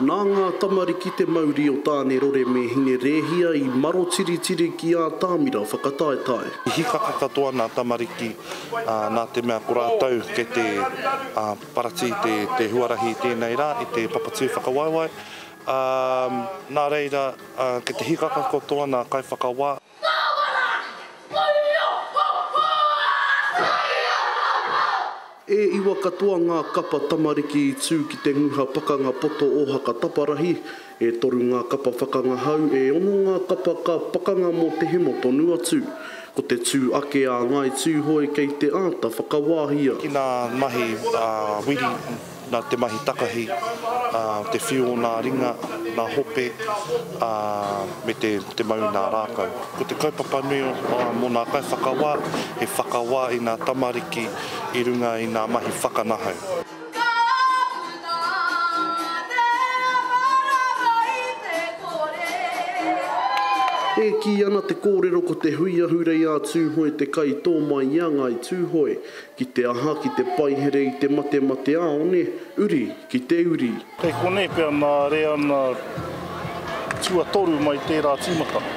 Nā ngā tamariki te mauri o Tānerore me Hinerēhia i marotiritiri ki ātamira whakataetae. I hikaka katoa nā tamariki, nā te mea ko rātou kei te paratī te huarahi i tēnei rā i te papatū whakawaewae, nā reira kei te hikaka katoa nā kaiwhakawā. E iwa katoa ngā kapa tamariki i tū ki te nguha pakanga poto o Hakataparahi, e toru ngā kapa whakangahau, e ono ngā kapa ka pakanga mō te hemo tonu atu. Ko te tū ake a Ngāi Tūhoe kei te āta whakawāhia. Ki ngā mahi wiri Nā te mahi takahi, te whiu o nā ringa, nā hope, ā, me te, te mau i nā rākau. Ko te kaupapa nui mō nā kaiwhakawā, he whakawā i nā tamariki i runga i nā mahi whakanahau. Ka puta te marama i te kore. E kī ana te kōrero ko te hui ahurei a Tūhoe te kai tō mai i a Ngāi Tūhoe. Ki te aha, ki te paihere i te matemateāone, uri ki te uri. Kei konei pea nā reanga tuatoru mai tērā tīmatanga.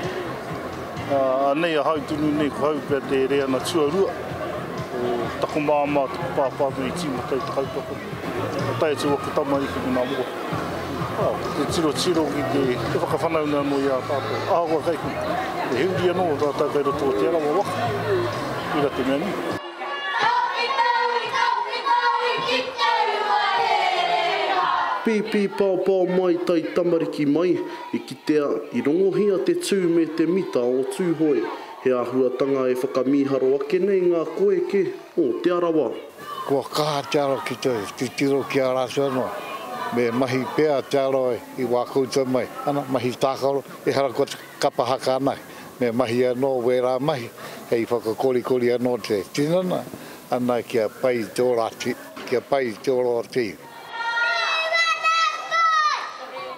Anei ahau tonu nei ko hau pea te reanga tuarua o taku māmā, taku pāpā me i tīmata i te kaupapa. Ka tae atu aku tamariki me ngā mokopuna. Ko te tirotiro ki te whakawhanaunga anō i a tātou, ahakoa kei konei, he uri anō tātou kei roto o Te Arawa waka, koira te mea nui. Pīpī paopao mai tai tamariki mai, i kitea, i rongohia te tū me te mita o Tūhoe. He āhuatanga e whakamīharo ake nei ngā koeke o Te Arawa. Kua kaha Te Arawa ki te titiro ki a rātou anō. Me mahi pea Te Arawa i wā koutou mai, ana, mahi tākaro, ehara ko te kapa haka anake. Me mahi anō wērā mahi hei whakakorikori anō te tinana, ana kia pai te ora kia pai te ora o te iwi.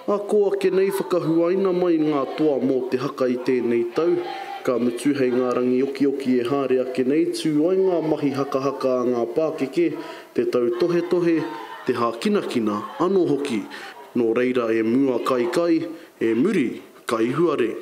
Ā kō ake nei whakahuaina mai ngā toa mō te haka i tēnei tau, ka mutu hei ngā rangi okioki e haere ake nei tū ai ngā mahi hakahaka a ngā pākeke, te tautohetohe, te hākinakina anō hoki. Nō reira e mua kai kai, e muri kai huare.